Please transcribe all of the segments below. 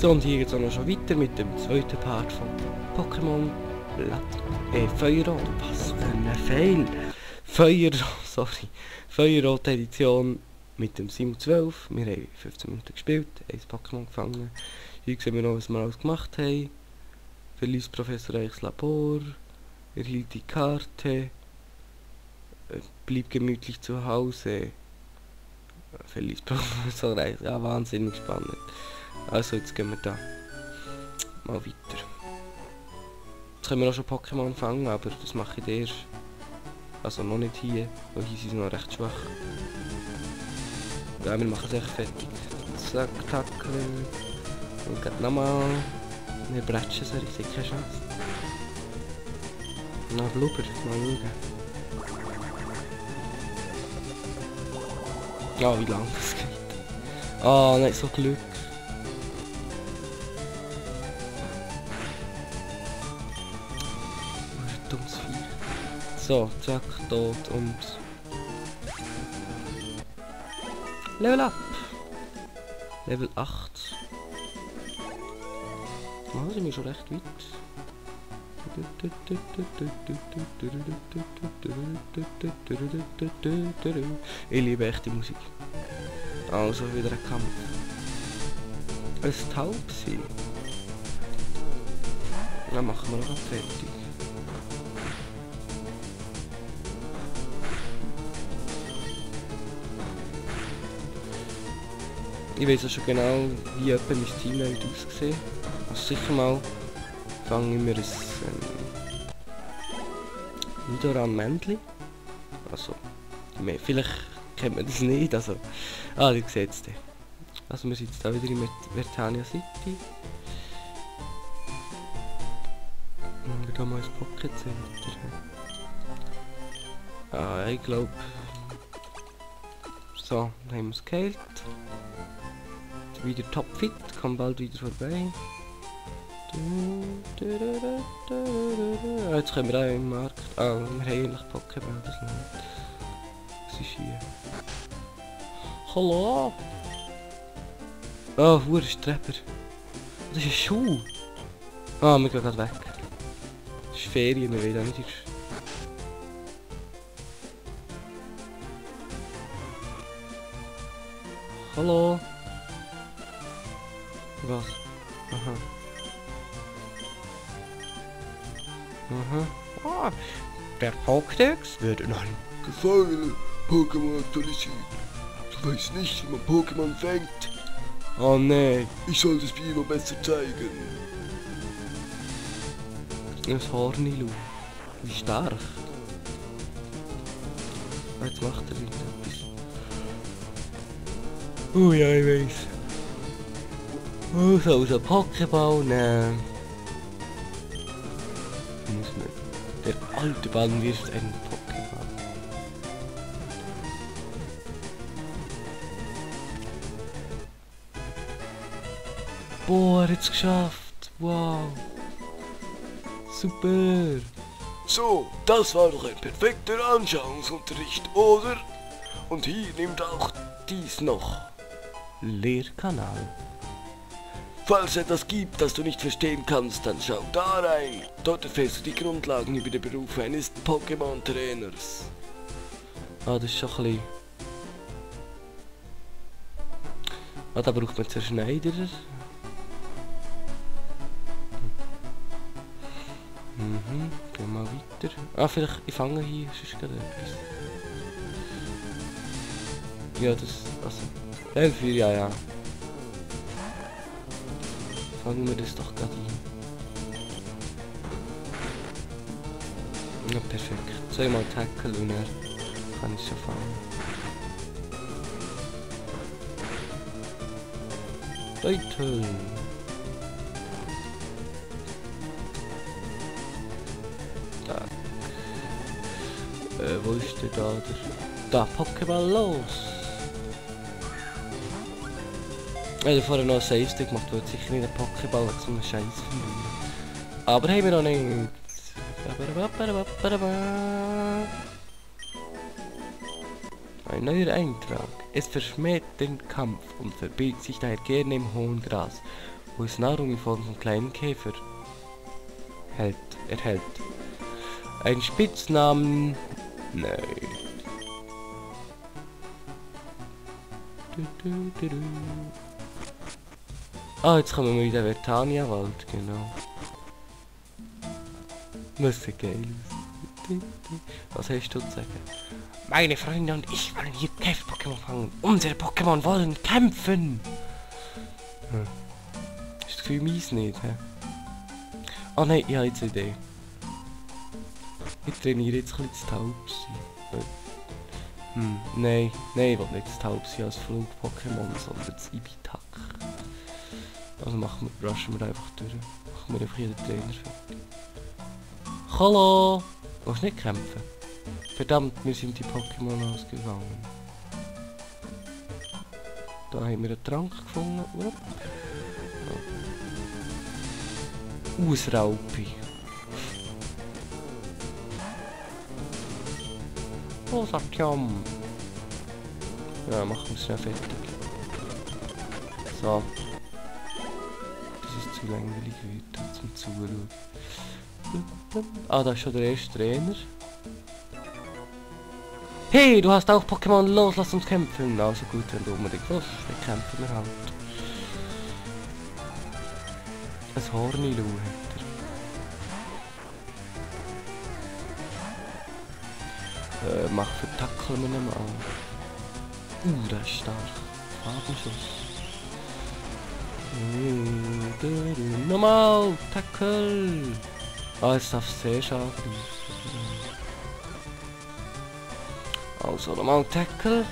So, und hier geht es auch noch schon weiter mit dem zweiten Part von Pokémon Feuerrot. Was für ein Fail! Sorry. Feuerrot Edition mit dem Simon 12. Wir haben 15 Minuten gespielt, ein Pokémon gefangen. Hier sehen wir noch, was wir alles gemacht haben. Verließ Professor Reichs Labor. Erhielt die Karte. Blieb gemütlich zu Hause. Verließ Professor Reichs. Ja, wahnsinnig spannend. Also, jetzt gehen wir da mal weiter. Jetzt können wir auch schon Pokémon fangen, aber das mache ich erst. Also noch nicht hier, weil hier sind sie noch recht schwach. Ja, wir machen es echt fertig. Zack, Tackle. Und geht nochmal. Wir bretschen sie, ich sehe keine Chance. Na, Blubber, mal schauen. Ja, wie lang das geht. Ah, nicht so Glück. Dummes Vieh. So, zack, tot und... Level up! Level 8. Oh, sind wir schon recht weit. Ich liebe echte Musik. Also wieder ein Kampf. Ein Taubsi. Dann machen wir noch fertig. Ich weiß auch schon genau, wie etwa mein Team aussieht. Also sicher mal fangen wir ein Nidoran Männchen. Also, vielleicht kennt man das nicht. Also, ihr seht es. Also wir sind jetzt da wieder in Vertania City. Und wir da mal ins Pocket Center. Ah, ich glaube. So, dann haben wir es geheilt. Wieder topfit, kommt bald wieder vorbei. Jetzt können wir auch im Markt. Ah, wir haben eigentlich Pokémon, das nicht. Was ist hier? Hallo! Oh, wo ist der Trepper? Das ist ein Schuh! Ah, wir gehen gerade weg. Das ist Ferien, wir wollen auch nicht. Hallo! Was? Aha. Aha. Ah, der Pokédex wird in einem gefangenen Pokémon aktualisiert. Du weißt nicht, wie man Pokémon fängt. Oh nee. Ich soll das wie immer besser zeigen. Das Hornilu. Wie stark. Jetzt macht er wieder etwas. Ja, ich weiß. So, unser Pokéball nehmen. Der alte Ball wirft einen Pokéball. Boah, er hat's geschafft. Wow. Super. So, das war doch ein perfekter Anschauungsunterricht, oder? Und hier nimmt auch dies noch. Lehrkanal. Falls es etwas gibt, das du nicht verstehen kannst, dann schau da rein. Dort erfährst du die Grundlagen über den Beruf eines Pokémon-Trainers. Ah, das ist schon ein bisschen... Ah, da braucht man Zerschneiderer. Gehen wir mal weiter. Ah, vielleicht, ich fange hier, sonst gerade etwas. Ja, das, also... Elf, ja. Fangen wir das doch gerade ein. Ja, perfekt. Zweimal Tackle und dann kann ich schon fangen. Leute! Da. Wo ist der da? Da, Pokéball los! Ich habe vorher noch einen Save-Stick gemacht, weil sicher nicht ein Pokéball hat so einen Scheiß verlieren. Aber haben wir noch nicht. Ein neuer Eintrag. Es verschmäht den Kampf und verbirgt sich daher gerne im hohen Gras. wo es Nahrung in Form von kleinen Käfer erhält. Ein Spitznamen... Nein. Ah, jetzt kommen wir in den Vertania-Wald, genau. Müsste geil. Was hast du zu sagen? Meine Freunde und ich wollen hier Käfer-Pokémon fangen. Unsere Pokémon wollen kämpfen. Ist das Gefühl mies nicht, hä? Oh nein, ich habe jetzt eine Idee. Ich trainiere jetzt ein bisschen das Taubsi. Nein, ich will nicht das Taubsi als Flug-Pokémon, sondern das Ibitak. Also rushen wir einfach durch. Machen wir einfach hier den Trainer fertig. Hallo! Willst du nicht kämpfen? Verdammt, wir sind die Pokémon ausgegangen. Da haben wir einen Trank gefunden. Ausraupi. Oh, Satjam. Ja, machen wir es schnell fertig. So. Das ist zu langweilig wieder zum Zuschauen. Ah, da ist schon der erste Trainer. Hey, du hast auch Pokémon, los, lass uns kämpfen. Also gut, wenn du unbedingt willst, dann kämpfen wir halt. Ein Hornilu hat er. Mach für Tackle mit ihm an. Der ist stark. Farbenschuss. Nochmal, Tackle. Ah, jetzt darf es sehr scharf sein. Also nochmal Tackle.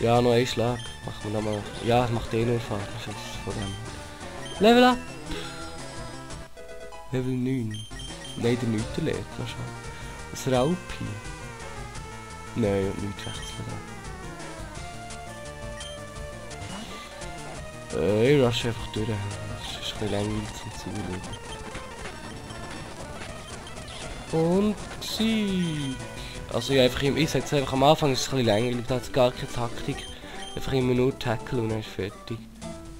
Ja, noch ein Schlag. Machen wir nochmal. Ja, macht eh nur Farbenschuss von dem. Level up! Level 9. Nein, der 9. lädt noch schon. Das Raupi. Nein, und nichts wechseln. Ich rush einfach durch. Das ist ein bisschen langweilig zum Zuschauen. Und Sieg! Also ja, einfach ich sage es einfach am Anfang, ist es ein bisschen langweilig, da hat es gar keine Taktik. Einfach immer nur Tackle und dann ist fertig.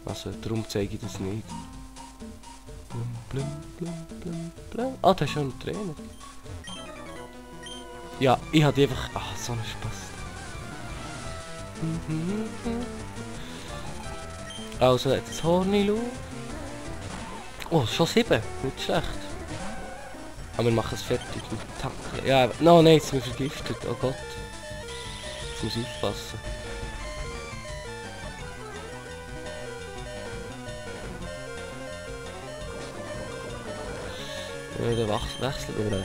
Also darum zeige ich das nicht. Blum, blum, blum, blum. Ah, da ist schon ein Trainer. Ja, ich hatte einfach... Ach, so ein Spaß. Also, jetzt das Hornilu. Oh, schon 7. Nicht schlecht. Aber wir machen es fertig mit Tackle. Ja, no, nein, jetzt sind wir vergiftet. Oh Gott. Jetzt muss ich aufpassen. Ja, der wechselt oder?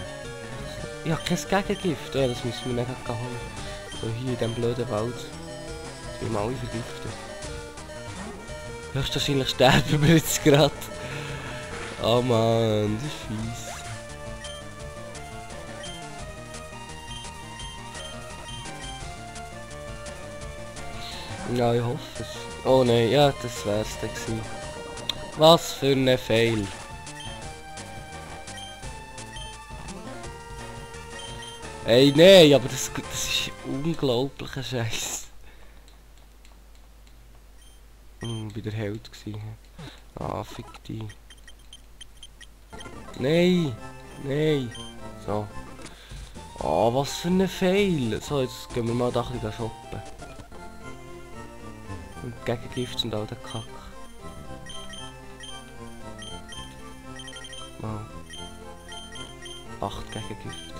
Ich habe kein Gegengift. Ja, das müssen wir nicht holen. So hier in diesem blöden Wald. Die haben alle vergiftet. Höchstwahrscheinlich sterben wir jetzt gerade. Oh Mann, das ist fies. Ja, ich hoffe es. Oh nein, ja, das wär's dann gewesen. Was für ein Fail. Ey, nein, aber das ist unglaublicher Scheiß. Bei der Held gewesen. Ah, fick die. Nein, nein. So. Oh, was für ein Fail. So, jetzt gehen wir mal da ein bisschen shoppen. Und Gegengift und all der Kack. Mal. 8 Gegengift.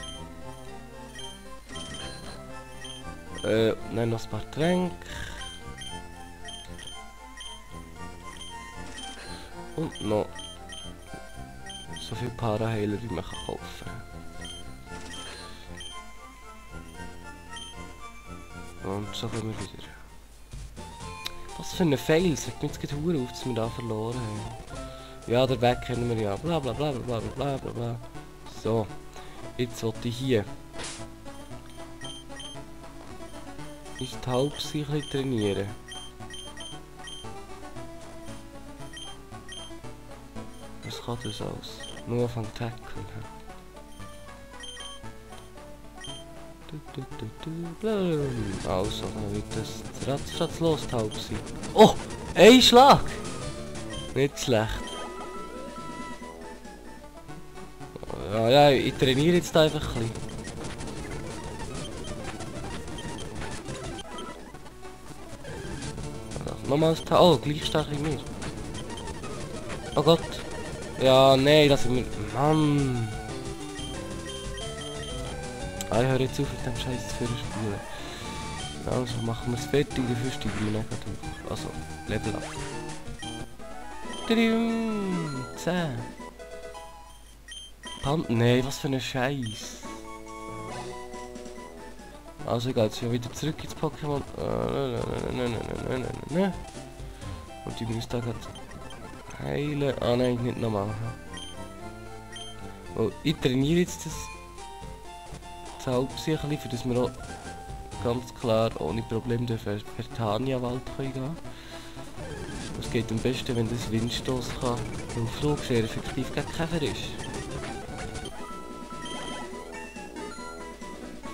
Nein, noch ein paar Tränke. Und noch so viel Paraheiler, wie man kaufen kann. Und so kommen wir wieder. Was für ein Fail, es regt mich jetzt gerade auf, dass wir da verloren haben. Ja, den Weg kennen wir ja. Bla bla bla bla bla bla bla bla. So, jetzt wollte ich hier. Ist die Hauptsache ein bisschen trainieren. Was kann das aus? Nur auf den Tackle. Also, dann wird das ratzfatz los, die Hauptsache. Oh! Ein Schlag! Nicht schlecht. Ja, ja, ich trainiere jetzt einfach ein bisschen. Nochmals da. Oh, gleich stark wie mir. Oh Gott. Ja, nee, das ist mir... Mann. Ah, ich höre jetzt auf mit dem Scheiß zu spielen. Also machen wir es fertig, dafür steigen wir nicht durch. Also, Level up. 10. Nee, was für ein Scheiß. Also ich gehe jetzt wieder zurück ins Pokémon. Und ich muss da gerade heilen. Ah nein, nicht nochmal. Oh, ich trainiere jetzt das Zaubsicherli, für das wir auch ganz klar ohne Probleme durch den Vertania-Wald gehen können. Es geht am besten, wenn das Windstoß kann, weil Flug sehr effektiv gegen Käfer ist.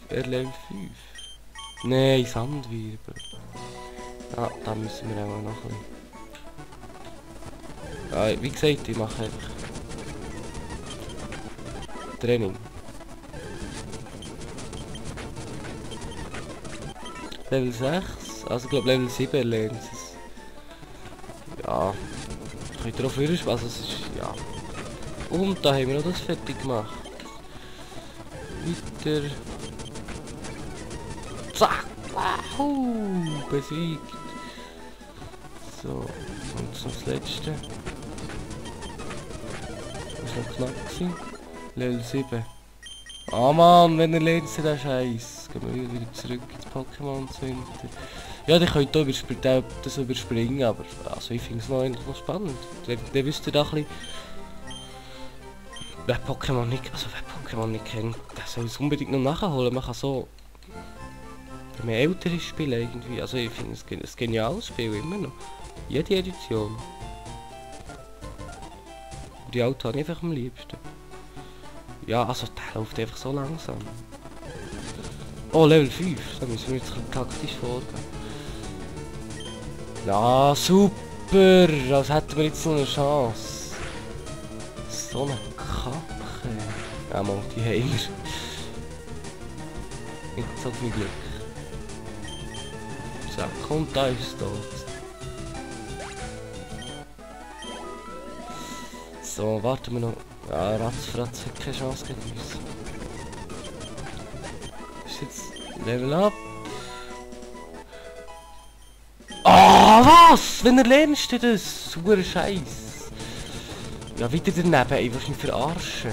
Level 5. Nein, Sandwirbel. Ah, da müssen wir auch noch ein bisschen. Ah, wie gesagt, ich mache einfach Training. Level 6, also ich glaube Level 7 lernt es. Ja, könnt ihr auch führen, also es ist, ja. Und da haben wir noch das fertig gemacht. Weiter. Zack! Wow! Besiegt! So, und das letzte. Das ist noch knapp gewesen. Level 7. Ah Mann, wenn er lernt sie den Scheiß. Gehen wir wieder zurück ins Pokémon Center. Ja, die könnt ihr das überspringen, aber also ich finde es noch eigentlich noch spannend. Der wisst ihr da ein bisschen. Wer Pokémon nicht kennt, der soll es unbedingt noch nachholen. Man kann so mehr ältere Spiele irgendwie. Also ich finde es ein geniales Spiel immer noch. Jede Edition. Die Auto habe ich einfach am liebsten. Ja, also der läuft einfach so langsam. Oh, Level 5. Da müssen wir jetzt ein bisschen taktisch vorgehen. Ja, super! Als hätten wir jetzt so eine Chance. So eine Kacke. Ja, mal, die haben wir. Nicht so viel Glück. So, kommt da ist tot. So, warten wir noch. Ja, Ratzfratz hat keine Chance gegen uns. Ist jetzt Level up. Ah, was? Wenn er lernst du das? Super Scheiß. Ja, wieder daneben, ey, was mich verarschen.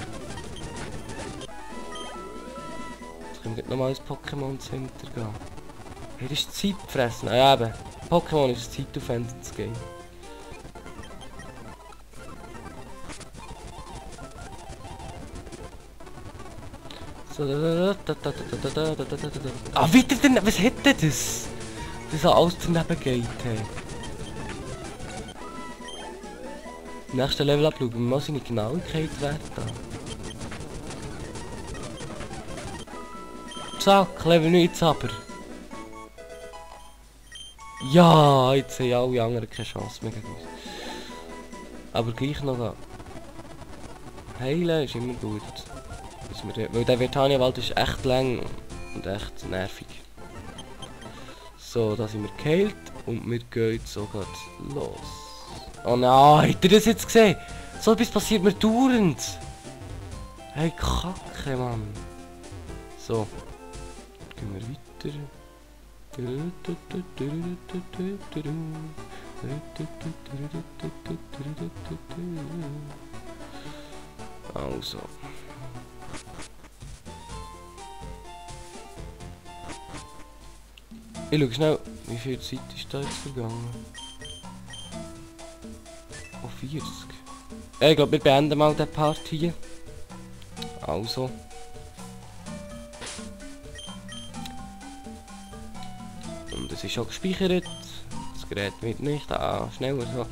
Jetzt können wir nochmal ins Pokémon Center gehen. Hey, das ist Zeit fressen. Ah ja, eben. Pokémon ist ein zeitaufwendiges Game. So, ah, wieder daneben. Was hätte das? Das alles daneben geht, hey. Nächste Level abschauen, wir müssen seine Genauigkeit werten. Zack, Level 9 aber. Ja, jetzt haben alle anderen keine Chance mehr gegen uns. Aber gleich noch da. Heilen ist immer gut. Weil der Vertania-Wald ist echt lang und echt nervig. So, da sind wir geheilt und wir gehen jetzt sogar los. Oh nein, habt ihr das jetzt gesehen? So etwas passiert mir dauernd. Hey, Kacke, Mann. So, gehen wir weiter. Also. Ich schau schnell, wie viel Zeit ist da jetzt vergangen? Oh, 40. Ich glaube, wir beenden mal den Part hier. Also. Und es ist schon gespeichert. Das Gerät wird nicht schneller so.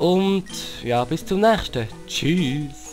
Und ja, bis zum nächsten. Tschüss.